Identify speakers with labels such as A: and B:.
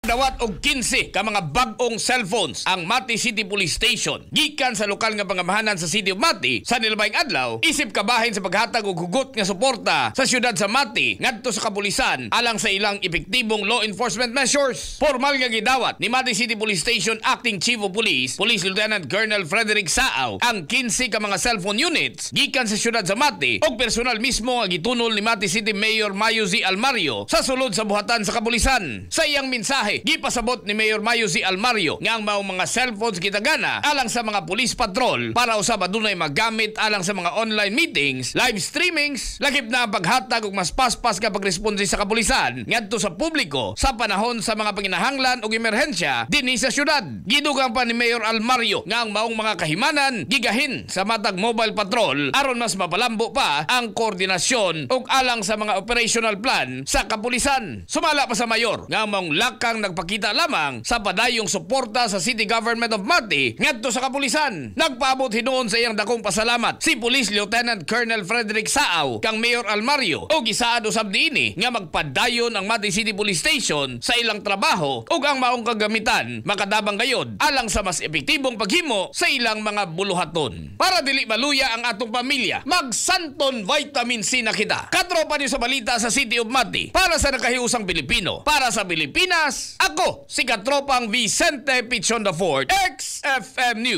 A: Dawat og 15 ka mga bag-ong cellphones ang Mati City Police Station gikan sa lokal nga pangamahanan sa City of Mati sa nilabayng adlaw, isip kabahin sa paghatag og hugot nga suporta sa siyudad sa Mati ngadto sa kapulisan alang sa ilang epektibong law enforcement measures. Formal nga gidawat ni Mati City Police Station Acting Chief of Police, Police Lieutenant Colonel Frederick Saaw, ang 15 ka mga cellphone units gikan sa siyudad sa Mati og personal mismo nga gitunol ni Mati City Mayor Mayo Z. Almario sa sulod sa buhatan sa kapulisan. Sa iyang mensahe, gipasabot ni Mayor Mayo Z. Almario nga ang maong mga cellphones gitagana alang sa mga police patrol para usab adunay magamit alang sa mga online meetings, live streamings, lakip na ang paghatag og mas paspas nga pagresponde sa kapulisan ngadto sa publiko sa panahon sa mga panginahanglan og emerhensya dinhi sa syudad. Gidugang pa ni Mayor Almario nga ang maong mga kahimanan gigahin sa matag mobile patrol aron mas mapalambo pa ang koordinasyon ug alang sa mga operational plan sa kapulisan. Sumala pa sa mayor nga ang maong lakang nagpakita lamang sa padayong suporta sa City Government of Mati ngadto sa kapulisan. Nagpaabot hinuon sa iyang dakong pasalamat si Police Lieutenant Colonel Frederick Saaw kang Mayor Almario ug gisaad usab niini nga magpadayon ang Mati City Police Station sa ilang trabaho ug ang maong kagamitan makadabang gayod alang sa mas epektibong paghimo sa ilang mga buluhaton. Para dili maluya ang atong pamilya, magsanton Vitamin C na kita. Katropa niyo sa balita sa City of Mati. Para sa nakahiusang Pilipino, para sa Pilipinas, ako si Katropang Vicente Pichon the Fourth, XFM News.